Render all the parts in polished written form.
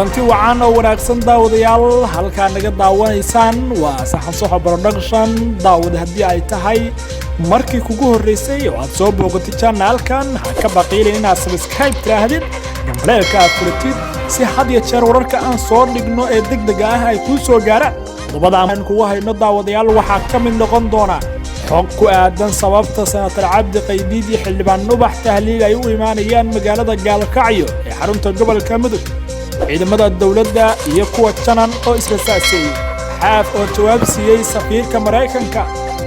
Kulanti wacan oo wanaagsan, daawadayaal. Halkaa naga daawanaysaan waa Saxan Soxo Production. Daawad, haddii ay tahay markii kugu horreysay oo aad soo booqatid channelkan, ha ka baqiilin inaad subscribe tiraahdid, gambaleelka aad furatid, si had iyo jeer wararka aan soo dhigno ee degdega ah ay kuu soo gaaraan. Qodobada aan kugu hayno, daawadayaal, waxaa ka mid noqon doona xog ku aadan sababta Senator Cabdi Qaydiid iyo Xildhibaan Ubax Tahliil ay u imaanayaan magaalada Gaalkacyo ee xarunta gobolka Mudug, ciidamada dowladda iyo kuwa Janan oo israsaaseeyey, Xaaf oo jawaab siiyey safiirka Maraykanka.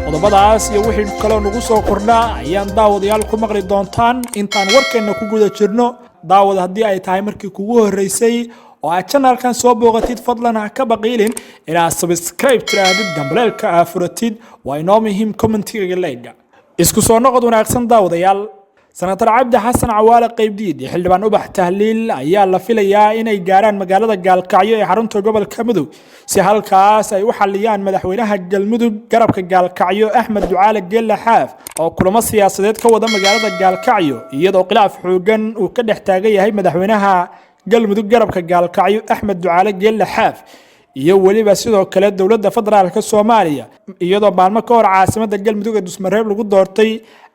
Qodobadaas iyo wixii kaloo nagu soo kordhaa ayaan daawadayaal ku maqli doontaan intaan warkeenna ku guda jirno. Daawad, haddii ay tahay markii kugu horreysay oo aad channelkan soo booqatid, fadlan ha ka baqiilin inaad subscribe tiraahdid, gambaleelka aa furatid. Waa inoo muhiim commentiga like-ga. Isku soo noqod wanaagsan, daawadayaal. Senator Cabdi Xasan Cawaale Qaybdiid iyo Xildhibaan Ubax Tahliil ayaa la filayaa inay gaaraan magaalada Gaalkacyo ee xarunta gobolka Mudug, si halkaas ay u xaliyaan madaxweynaha Galmudug garabka Gaalkacyo, Axmed Ducaale Geelle Xaaf, oo kulamo siyaasadeed ka wada magaalada Gaalkacyo, iyadoo khilaaf xoogan uu ka dhex taagan yahay madaxweynaha Galmudug garabka Gaalkacyo, Axmed Ducaale Geelle Xaaf, iyo weliba sidoo kale dowladda federaalka Soomaaliya, iyadoo maalmo ka hor caasimada Galmudug ee Dusmareeb lagu doortay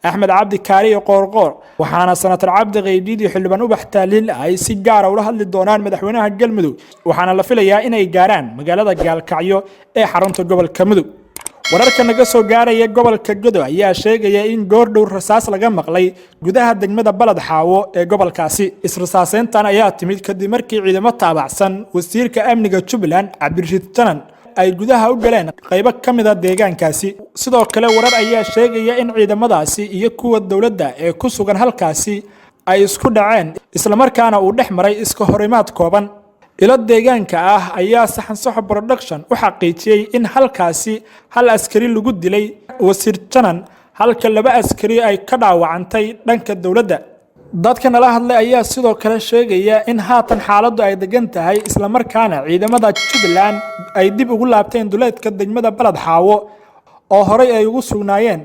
Axmed Cabdi Kaariyo Qoorqoor. Waxaana Senator Cabdi Qaydiid iyo Xildhibaan Ubax Tahliil ay si gaara ula hadli doonaan madaxweynaha Galmudug, waxaana la filayaa inay gaaraan magaalada Gaalkacyo ee xarunta gobolka Mudug. Wararka naga soo gaaraya gobolka Godo ayaa sheegaya in goordhow rasaas laga maqlay gudaha degmada Balad Xaawo ee gobolkaasi. Israsaaseyntan ayaa timid kadib markii ciidamo taabacsan wasiirka amniga Jubbaland, Cabdirashiid Janan, ay gudaha u galeen qaybo ka mid a deegaankaasi. Sidoo kale warar ayaa sheegaya in ciidamadaasi iyo kuwa dowladda ee ku sugan halkaasi ay isku dhaceen, islamarkaana uu dhex maray iska horimaad kooban. Ilo deegaanka ah ayaa Saxan Soxo Production u xaqiijiyey in halkaasi hal askari lagu dilay wasiir Janan, halka laba askari ay ka dhaawacantay dhanka dowladda. Dadka nala hadlay ayaa sidoo kale sheegaya in haatan xaaladdu ay degan tahay, islamarkaana ciidamada Jubbaland ay dib ugu laabteen duleedka degmada Balad Xaawo oo horey ay ugu sugnaayeen,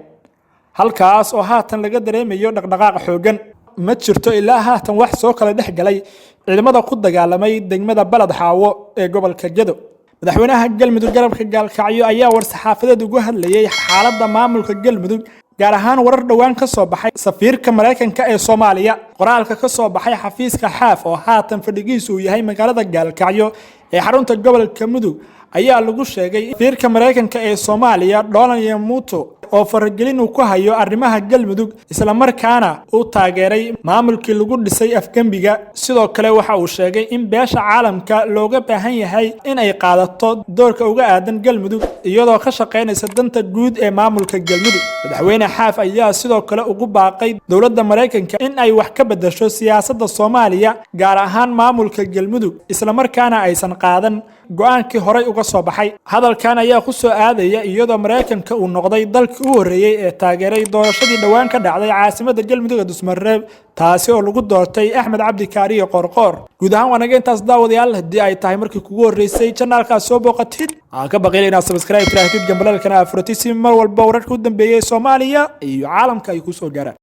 halkaas oo haatan laga dareemayo dhaqdhaqaaq xooggan. Ma jirto ilaa haatan wax soo kala dhex galay ciidamada ku dagaalamay degmada Balad Xaawo ee gobolka Gedo. Madaxweynaha Galmudug garabka Gaalkacyo ayaa war-saxaafadeed ugu hadlayay xaaladda maamulka Galmudug, gaar ahaan warar dhowaan ka soo baxay safiirka Maraykanka ee Soomaaliya. Qoraalka ka soo baxay xafiiska Xaaf, oo haatan fadhigiisu uu yahay magaalada Gaalkacyo ee xarunta gobolka Mudug, ayaa lagu sheegay safiirka Maraykanka ee Soomaaliya, Donald Yamamoto, oo faragelin uu ku hayo arrimaha Galmudug, islamarkaana uu taageeray maamulkii lagu dhisay afgembiga. Sidoo kale waxa uu sheegay in beesha caalamka looga baahan yahay in ay qaadato doorka uga aadan Galmudug, iyadoo ka shaqaynaysa danta guud ee maamulka Galmudug. Madaxweyne Xaaf ayaa sidoo kale ugu baaqay dowladda Maraykanka in ay wax ka bedesho siyaasadda Soomaaliya, gaar ahaan maamulka Galmudug, islamarkaana aysan qaadan go-aankii horey uga soo baxay. Hadalkan ayaa ku soo aadaya iyadoo Maraykanka uu noqday dalkii u horreeyey ee taageeray doorashadii dhowaan ka dhacday caasimadda Galmudug ee Dusmareeb, taasi oo lagu doortay Axmed Cabdi Kaariyo Qoorqoor. Guud ahaan waa naga intaas, daawadayaal. Haddii ay tahay markii kugu horreysay channelkaas soo booqatid, aan ka baqiila inaad subscribe tiraahdid, gambaleelkana aad furatid, si mar walba wararka u dambeeyay Soomaaliya iyo caalamka ay kusoo gaaraan.